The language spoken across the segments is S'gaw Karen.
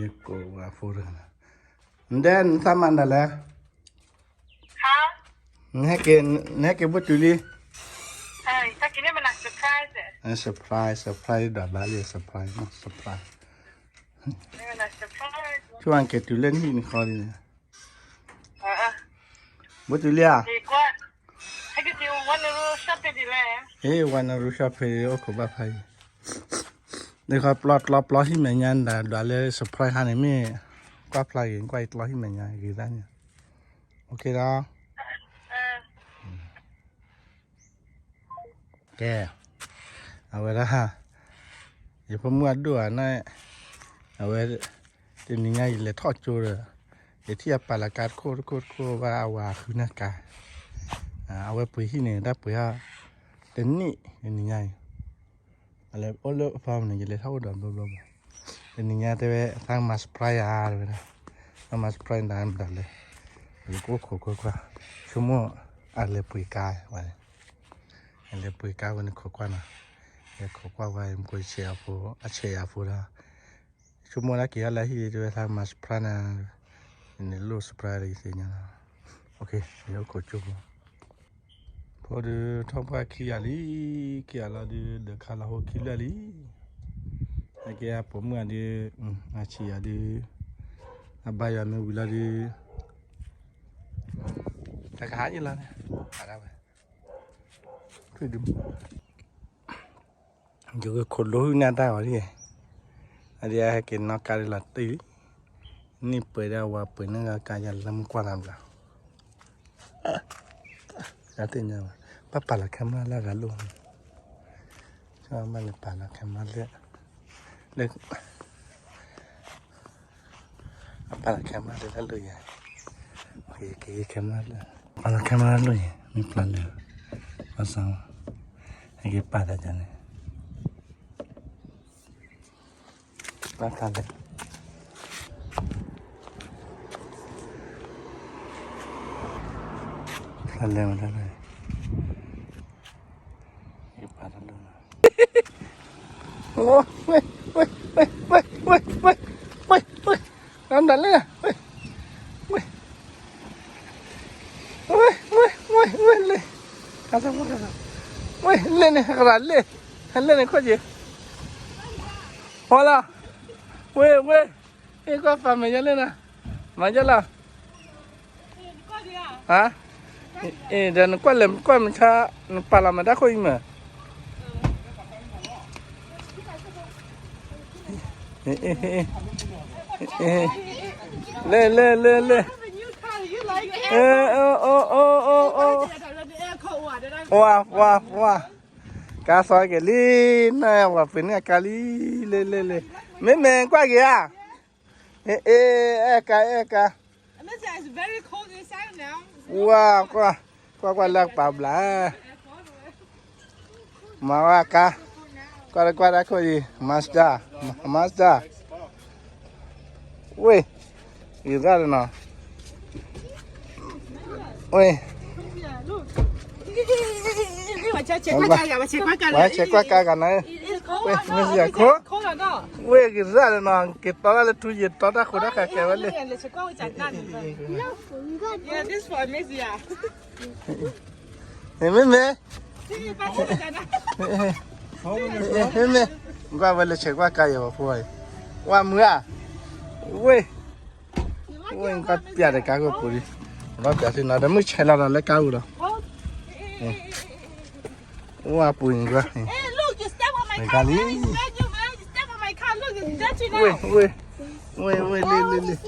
ယကိးဝဲဖိတဂၤ, နဒဲနသးမၤဒၣ်လဲၣ်, နဟဲက့ၤ နဟဲက့ၤဘိတုၤလံ, surprise surprise ဒၣ်ဘၣ်လံ surprise မ့ၢ် surprise, ဆိကမိၣ်က့ၤတုၤလၢနဟံၣ်နခီလံ, ဘိတုၤလံဧါ, ဟ့ၣ် ဝၤနရူ shopping အိၣ်ခိးဘၣ်ဖးအံၤ, ဒ်ခီပျီကျီပျီဟံၣ်မဲာ်ညါဒၣ်ဒွးလၢ surprise ဟါန့ၣ်မ့ၢ်, ကွၢ်ဖျါဂ့ၤ ကွၢ်အံၤကျီဟံၣ်မဲာ်ညါဂ့ၤသးန့ၣ်, ကဲ, အဝဲဒၣ်, ယဖိမုၣ်အဒိၣ်ဧါန့ၣ်, အဝဲ, တနံၤညါယလဲၤထီၣ်ကၠိဒီး, ယထံၣ်အပာ်လီၤကါတခိၣ်တခိၣ်တခိၣ်ဘၣ်အဝၤဃုနၢ်ကါ, အဝဲပှ့ၤဟံၣ်န့ၣ် တၢ်ပှ့ၤဟီၣ်, တနံၣ်တနံၤညါအံၤ, အလဲၤအိၣ်လၢအဖီမန့ၣ် ယလဲၤထီၣ်အိၣ်ဒီးဘျီဘျီဘၣ်, တနံၤညါတဲဝဲသးမၤ surprise ဧါတဝဲဒၣ်, သးမၤ surprise နၤမတၤလဲၣ်, ယကအိၣ်ခိးကွၢ်ကွၢ်, ဆိကမိၣ်, အလဲၤပှ့ၤကါဝဲန့ၣ် အလဲၤပှ့ၤကါဝဲန့ၣ် ခိးကွၢ်နီၤ, လဲၤခိးကွၢ်ဝဲ မ့ၢ်ဆဲးအဖိ, အဆဲးယၤဖိဒီး, ဆိကမိၣ်ဒၣ်က့ၤဟီၣ်လၢဟံၣ် တဲဝဲသးမၤ surprise နၤ, နလိၣ် surprise ဒီးယသ့ၣ်ညါနီၤ, ယအိၣ်ခိးကၠိဖိ, ဖိဒုးထီၣ်ပှၢ်ခံဂၤလံ, ခံဂၤလီၤဒုး ဒီးခါလီၤဟိခံလၢာ်လံ, အကဲအပိာ်မုၣ်ဧါဒုး, အဆံးယၤဒုး, အဘါယွၤမ့ၢ်ဝံၤလီၤဒုး, တကဟးယလီၤန့ၣ်, ဒၣ်ဝဲ, ထွံၣ်ဒုး, ယကခိးဒိဟုၣ်န့ၢ်တၢ်ဂီၤလံ, အဒံးအဟဲက့ၤနီၣ်ကါဒ်လီၤတံၢ်လံ, နံၣ်ပှဲၤဒၣ်ဝၤပှဲၤန့ၣ်ကါယၤလၢမုၢ်ကွၢ်လၢ်ဘျီ, သ့ၣ်ညါဘၣ်, ဘၣ်ပာ်လီၤ camera လၢအဂၤလိၣ်န့ၣ်, ဘၣ်လဲၤပာ်လီၤ camera လၢ, လၢ အပာ်လီၤ camera လၢတၢ်လိၣ်ယၤ, က့ၤ camera လၢ, ပာ်လီၤ camera လိၣ်ယၤ မ့ၢ်ပျၢ်လၢ, ဘၣ်ဆၣ်, အက့ၤပာ်တၢ်ယၤန့ၣ်, ဘၣ်ပျၢ်လၢ, ပျၢ်လၢမတၤလဲၣ်, က့ၤပာ်တၢ်လိၣ်လီၤ ဝဲ, ဝဲ, ဝဲ, ဝဲ, ဝဲ, ဝဲ, ဝဲ, ဝဲ, ဝဲ, ဝဲ, ဝဲ, ဝဲ, ဝဲ, လဲၣ်, ဝဲ, လဲၣ်န့ၣ် ကရၤလဲၣ်, ဟဲလဲၣ်န့ၣ် ခိၣ်က့ၤ, ဟီလီၤ, ဝဲ, ဝဲ, ဟ့ၣ်ကွၢ်ပာ်မဲာ်ယဲလဲၣ်နၤ, မၤယဲလီၤ ဟါ, အ့ၣ် ဒီးနကွၢ်လဲၤကွၢ်မဆါ, နပာ်လီၤမတၤခိၣ်အံၤမး, လဲၤ လဲၤ လဲၤ လဲၤ, အိၣ် အိၣ် အိၣ်, ဝါ ဝါ ဝါ, ကါစီၤက့ၤလံ, နဝၤပှ့ၤန့ၢ်အကါလံ, လဲၤ လဲၤ လဲၤ, မ့မ့ၢ်ကွၢ်က့ၤဧါ, အ့ၣ် အ့ၣ် အဲၣ်ကါ အဲၣ်ကါ, ဝါ ကွၢ်, ကွၢ်ကွၢ်လၢပာ်ဘျါ, မၤဝဲကါ, ကွၢ်တကွၢ်တၢ်ခိၣ်အံၤ Mazda, Mazda, ဝ့ၢ်, ဂ့ၤဒၣ်လၢနီၤ, ဝ့ၢ်, ဝဲဆဲးကွၢ်ကါဂၤနၤ, ဝ့ၢ် မ့ၢ်စယၤခိၣ်, ဝ့ၢ်ဂ့ၤဒၣ်လၢနီၤ က့ၤတီတၢ်လၢထူယံၤတီတၢ်ဃိးတၢ်ဃဲးကဲဝဲလၢ မ့မ့ၢ်, မ့မ့ၢ်, ကွၢ်ဝဲလၢဆဲးကွၢ်ကါယဲၢ်ဝဲဖိအံၤ, ဝါမုၢ်ဧါ, ဝ့ၢ်, ဝ့ၢ်ကွၢ်ပျးဒီးကါခိၣ်ပူၤလံ, ဒီးပျးသ့ၣ်နီၤ ဒီးမုၢ်ဆဲးလီၤဒီးလၢကါပူၤဒီး, ဝ့ၢ်ပူၤအံၤကွၢ်, ကါလံ, ဝ့ၢ်, ဝ့ၢ်, ဝ့ၢ်, ဝ့ၢ်, လ့ လ့ လ့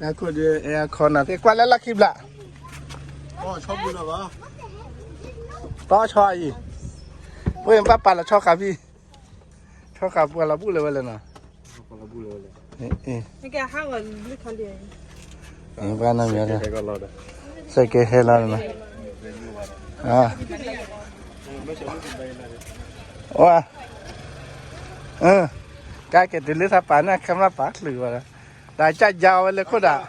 ကါခိၣ်ဒီး အဲၣ်ခီနၤ သ့ၣ်ကွၢ်လၢလီၢ်ခံဘျး, တီဆီအံၤ, ဝ့ၢ်ဘၣ်ပာ်လီၤဆီဃာ်ဖံ, ဆီဃာ်ပှၤလီၤဘူၣ်လၢၤဝဲလဲၣ်နီၤ, ပှၤနမံၤ, စဲကဲဟဲလီၤနီၤ, ဝါ, ကါက့ၤတုၤလၢသးပာ်န့ၣ် camera ပာ်ချုးဝဲဒီး, ဒီးကၢ်ယါဝဲလၢခိၣ်ဒၣ်,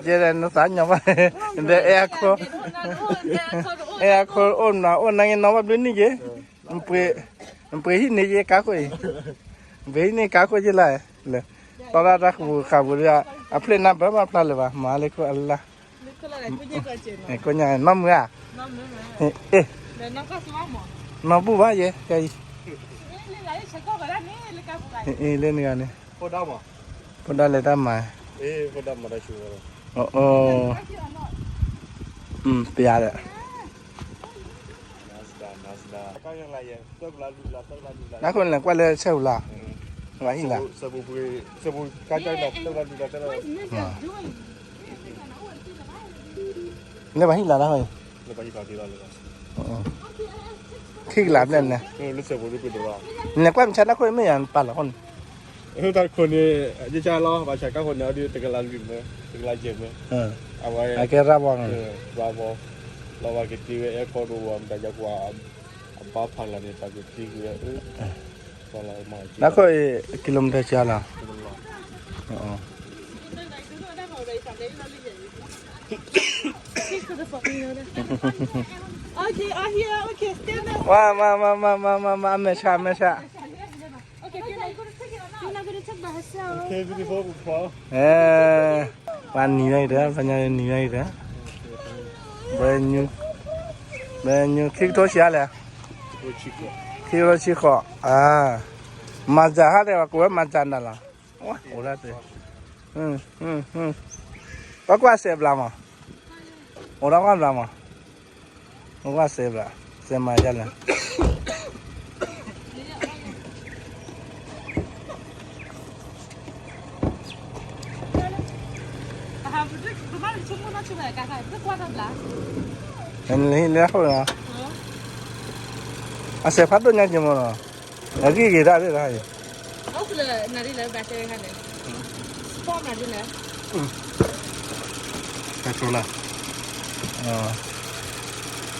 ယဲဒၣ်နသးညီဘၣ်, ဒီးအဲၣ်ခီ, အဲၣ်ခီအိၣ်နၤအိၣ်နၤက့ၤနီၤဘၣ်ဘျုးနံၣ်က့ၤ, နပှ့ၤဟံၣ်န့ၣ်ယဲကါခိၣ်အံၤ, ဘဲအံၤန့ၣ်ကါခိၣ်ယ့ၢ်လၢ်, လၢ, တီၢ်ဒၣ်တၢ်ကပူၤဃာ်ပူၤဒီး, အဖျ့ၣ်နၢ်ဘၢဘၣ်ဖျါလၢၤဘၣ်, မၤလၢခိၣ်အလၢ်, ကိညါနီၢ်မုၢ်ဧါ, အ့ၣ်, နီၢ်ဘူၣ်ဘၣ်ယဲ, အ့ၣ်, လၢနဂၤန့ၣ်, ဖိဒၣ်လဲၤတၢ်မၤ, ပျါဒီး နၢ်ခိၣ်န့ၣ်လဲၤကွၢ်လၢဆဲးဟူလီၤ, လၢဘၣ်ဟံၣ်လီၤ, လၢဘၣ်ဟံၣ်လီၤတၢ်အံၤ, ခံကလးဘျဲၣ်န့ၣ်, နလဲၤကွၢ်မဆါတၢ်ခိၣ်မ့ၢ်ယၤပာ်လီၤဃိန့ၣ်, တၢ်ခိၣ်န့ၣ်, ယကၢ်လီၤ ဘၣ်ဆၣ်ကါခိၣ်န့ၣ် အဒုးတကလးလွံၢ်မၢ, တကလးယဲၢ်မၢ, အဝဲ, အကဲရၣ်ဘီ, ရၣ်ဘီ, လီၤဘၣ်ကတ့ဝဲအဲၣ်ကီဒိဝဲ မတၤယၤကွၢ်, အဘၣ်ဖးလီၤန့ၣ် တၢ်ကတ့ကွံာ်ဝဲ, တၢ်ခိၣ်အံၤ ကံလိမံထၢစှၤလီၤ, ဝါ, မၤ, မၤ, မၤ, မၤ, မၤ, မၤ, အမဲာ်ဆှး, အမဲာ်ဆှး, ပှၤနံၤဝဲအံၤဒီး, ပှၤညါနံၤဝဲအံၤဒီး, ဘဲညူ, ဘဲညူ ခံကထိဆံးလဲၣ်, ခံကထိဆံဃိး, အါ, မၤစၢ်ဟါဒီး ပှၤကိးဝဲမၤစၢ်နၤလီၤ, အိၣ်ဒၣ်တ့ၢ်, ပှၤကွၢ်စဲးဘျးမး, အိၣ်ဒီးကွၢ်ဘျးမး, ပှၤကွၢ်စဲးဘျး, စဲးမၤဒ်လဲၣ် လၢအဃိ, အစဲးဖးဒိၣ်ညါက့ၤမးနီၤ, အဂံၢ်ဂ့ၤဒၣ်ဒ်လဲၣ်,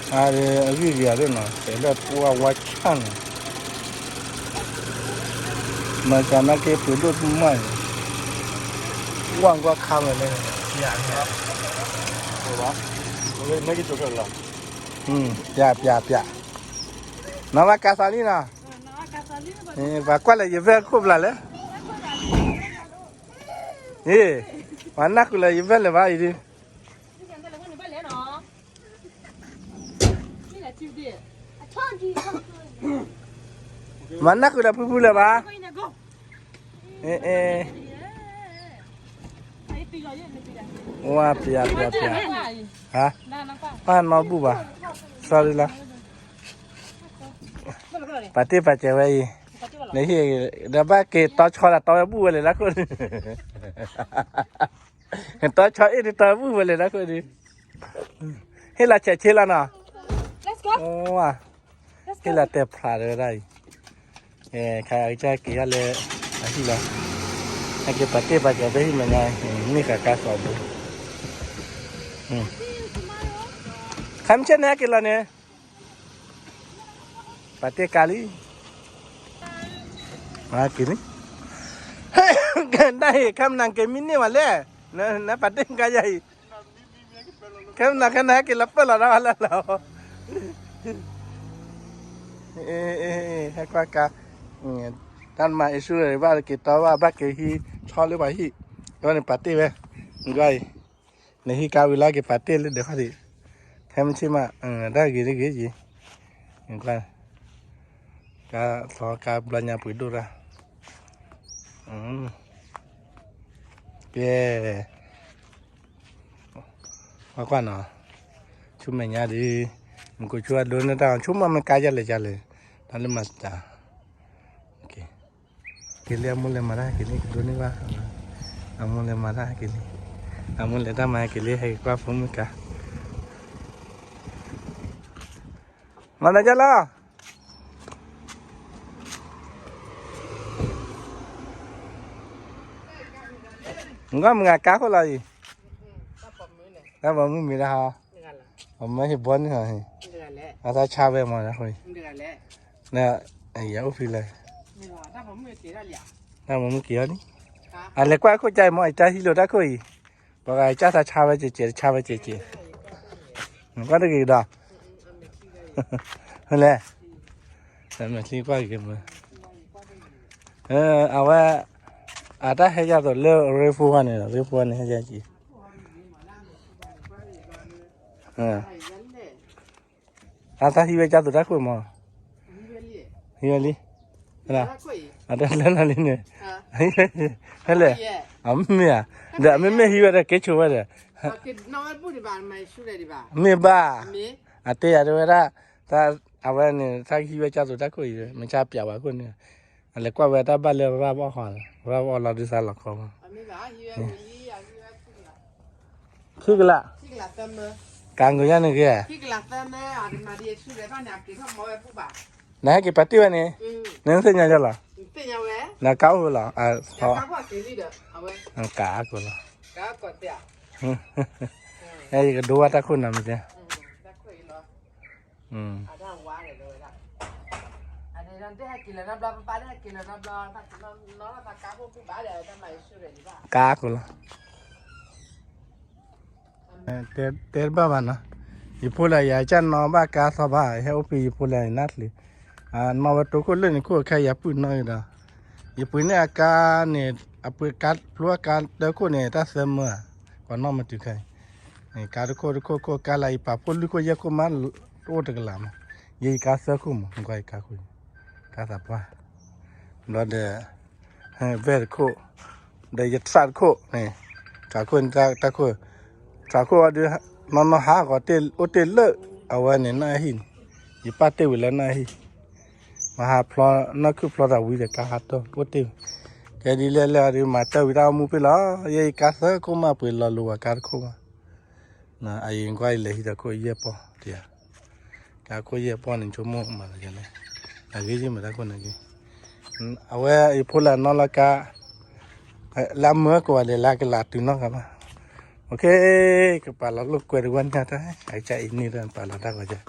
အဂံၢ်ဂ့ၤဒၣ်ဒ်နီၤ, တဲလၢပှၤဝါဆၣ်န့ၣ် မၤကနၣ်က့ၤပှ့ၤဒိၣ်တမံၤ, ဝၢ်ကွၢ်ခါဝဲလၢ, ပျါ, ပျါ, ပျါ, နီၢ်ဘၣ်ကါသးလံနီၤ, ပှၤကွၢ်လၢယဘဲခိၣ်ဘျးလဲၣ်, အ့, ပှၤနၢ်ဃုာ်လၢယဘဲလဲၣ်ဘၣ်အံၤဒ် မၤနၢ်ဃုာ်ဒီးဖုဖုလၢၤဘၣ်, အ့, အ့, ဝါ, ပျါ, ပျါ, ပျါ, ဟါ, ပၢ်နီၢ်ဘူၣ်ဘၣ်, sorry လီၤ, ပာ်တ့ၢ်ပာ်စဲးဝဲအံၤ, နဟံၣ်, ဒီးဘၣ်က့ၤတီဆီဒီးတီဝဲဘူၣ်ဝဲလဲၣ်လၢခိၣ်န့ၣ် တီဆီအ့ၣ်ဒ်တီဘူၣ်ဝဲလဲၣ်လၢခိၣ်ဒ်, ဟ့ၣ်လီၤဆဲးဆ့လီၤနီၤ, အိ, ဟ့ၣ်လီၤတဲာ်ဖျးတဝဲဒၣ်အံၤ, ခါအကစၢ်က့ၤဒၣ်လၢ, အဟံၣ်လီၤ, ဟဲက့ၤပာ်တ့ၢ်ပာ်စဲးဖဲဟံၣ်မဲာ်ညါ, မ့ၢ်ဃးကါစီၤဘိ, ခါမ့ၢ်ဆ့ၣ်န့ၣ်ဟဲက့ၤလီၤန့ၣ် ပာ်တ့ၢ်ကါလံ, က့ၤလံ, ကဲဒၣ်အံၤ ခဲမနၤက့ၤမံန့ၢ်ဝဲလဲၣ်, နပာ်တ့ၢ်ကါယၤအံၤ, ခဲမနၤခဲနၤဟဲက့ၤလီၤပၢၢ်လီၤဒီးလၢလီၤ, ဟဲကွၢ်ကါ, တၢ်မၤအ့ၣ်ဆူၣ်ဘၣ်က့ၤတီဘၣ် ဘၣ်က့ၤဟံးဆီလၢပှၤဟံၣ်, ဒီးန့ၣ်ပာ်တ့ၢ်ဝဲ, ကွၢ်အံၤ နဟံးကါဝံၤလၢက့ၤပာ်တ့ၢ်လၢဒၢးခီၣ်ဒံး, ထဲမ့ၢ်ဆ့ၣ်မး, တၢ်ဂ့ၤတဂ့ၤယံၤ, ကွၢ်, ကါသီကါဘျီညါပှ့ၤဒိၣ်တၢ်, ကဲ, ကွၢ်ကွၢ်နီၤ, ဆူမဲာ်ညါဒ်, မူခိၣ်ဆူအဒိန့ၢ်တၢ် ဆူမ့ၢ်မ့ၢ်ကါယၤလဲၤယၤလဲၤ, တၢ်လၢမၤစတၢ် က့ၤလံ အမိၢ်လဲၤမၤတၢ်က့ၤလံ ကဒိးန့ၢ်ဘၣ်, အမိၢ်လဲၤမၤတၢ်က့ၤလံ, အမိၢ်လဲၤတၢ်မၤက့ၤလံ ဟဲက့ၤကွၢ်ဖိမုၣ်ကါ, မၤနၤယၤလီၤ, နကွၢ်မုၢ်ဂၤကါခိၣ်လီၤအံၤ, တၢ်ပိာ်မုၣ်မ့ၢ်ဒၣ်ဟါ, အမၢဟ့ၣ်ဘီန့ၣ်ဟီ, အသးဆါဝဲမ့ၢ်ဒၣ်ဃိ, ယအိၣ်ဖဲလဲၣ်, တၢ်ပိာ်မုၣ်က့ၤအီၤန့ၣ်, အလဲၤကွၢ်ခိၣ်ကါအံၤမ့ၢ် အတၢ်ဟံးလိာ်တၢ်ခိၣ်အံၤ, ပှၤဂၤကၢ်သးဆါဝဲကဲကဲ ဆါဝဲကဲကဲ, နကွၢ်တဂ့ၤကဒီး, လဲၣ်, မဲာ်ချံကွၢ်ဂ့ၤမ့ၢ် အဝဲ အတၢ်ဟဲယၤသိးလၢရ့ဖိဂၤန့ၣ်ဒီး ရ့ဖိဂၤန့ၣ်ဟဲယၤက့ၤ အတၢ်ဟံးဝဲကၢ်သိးတၢ်ခိၣ်မး, ဟံးဝဲလံ, အတၢ်လၢနၤလံန့ၣ်, ဟဲလဲၣ်, အမ့ၢ်ဧါ, ဒီးအမ့မ့ၢ်ဟံးဝဲဒီးကဲဆိဝဲဒီး, မ့ၢ်ဘၣ်, အတဲယၤတဝဲဒၣ်, အဝဲန့ၣ် တၢ်ဟံးဝဲကၢ်သိးတၢ်ခိၣ်အံၤ မ့ၢ်ဆါပျးဝဲခိၣ်န့ၣ်, အလဲၤကွၢ်ဝဲတၢ်ဘၣ်လၢရၣ်ဘၣ်အီၣ်ဃီ, ရၣ်ဘၣ်အီၣ်လီၤဒုးသးလီၤခီမး ခံကလး, ကၤကိးယါန့ၣ်ဂ့ၤ, နဟဲက့ၤပာ်တ့ၢ်ဝဲန့ၣ်, နသ့ၣ်ညါယလီၤ, နကးအိၣ်လီၤ, ကးအါကိးလီၤ, ယကဒိဝဲတၢ်ခိၣ်နၤမ့ၢ်တဲ ကးအါကိးလီၤ, တဲတဘၣ်ဘၣ်နီၤ, ယဖိလၢယၤကၢ်နီၣ်ဘၣ်ကါသီဘၣ် ဟဲအိၣ်ဖဲယဖိလၢယနၢ်ချ့, နီၣ်ဝဲတိခိၣ်လၢန့ၣ်ခိၣ်ခဲယၤပုၢ်နီၣ်အံၤဒီး, ယပှ့ၤန့ၢ်အကါန့ၣ်, အပှ့ၤကါဖျိအကါတၢခိၣ်န့ၣ် တၢ်သၢမၢ, ပှၤနီၣ်မတုၤခဲအံၤ, ကါတခိၣ်တခိၣ်ခိၣ်ကါလၢယပာ်ဖှိၣ်လွံၢ်ခိၣ်ယဲၢ်ခိၣ်မး, တအိၣ်တကလးမး, ယဲယကါသၢခိၣ်မး ကွၢ်ယကါခိၣ်, ကါသးပှၢ်, ဘျီဒီး ဘဲၣ်တခိၣ်, ဒီးယထြးတခိၣ်န့ၣ်, ထြးခိၣ်န့ၣ်တၢ်ခိၣ်, ထြးခိၣ်အီၤဒုး, နီၢ်နီၢ်ဟးဂီၤအိၣ်တ့ၢ်လၢ, အဝဲန့ၣ်နီၢ်ဟံၣ်န့ၣ်, ယပာ်တ့ၢ်ဝံၤလၢနီၢ်ဟံၣ်, မဟါဖျီ, နီၢ်ခုၣ်ဖျီတၢ်ဝံၤဒီးကါဟးတၢ်အိၣ်တ့ၢ်ဝံၤ, ကဲဒ်လဲၣ်လဲၣ်အီၤဒုးမၤတၢ်ဝံၤတၢ်အိၣ်မူဖဲလီၤ, ယဲယကါသၢခိၣ်မးပှ့ၤလီၤလိၤဝဲကါတခိၣ်မး အအံၤကွၢ်အံၤလဲၤဟံးတၢ်ခိၣ်ယဲၢ်ပီၢ်တယၤ, ကါခိၣ်ယဲၢ်ပီၢ်န့ၣ် ဆိကမိၣ်မၤသးယလဲၣ်, အဂ့ၢ်ယမ့ၢ်တၢ်ခိၣ်န့ၣ်ဂ့ၤ, အဝဲယဖိလၢနီၣ်လီၤကါ, လၢမၢကိးဂၤဒဲးလၢကလးတုၤနီၣ်ဂၤဘၣ်, ကပာ်လီၤလိာ်ကွဲတဝဲညါတၢ်, အကစၢ်အံၤန့ၣ်တၢ်ပာ်လီၤတၢ်ဂီၤယၤ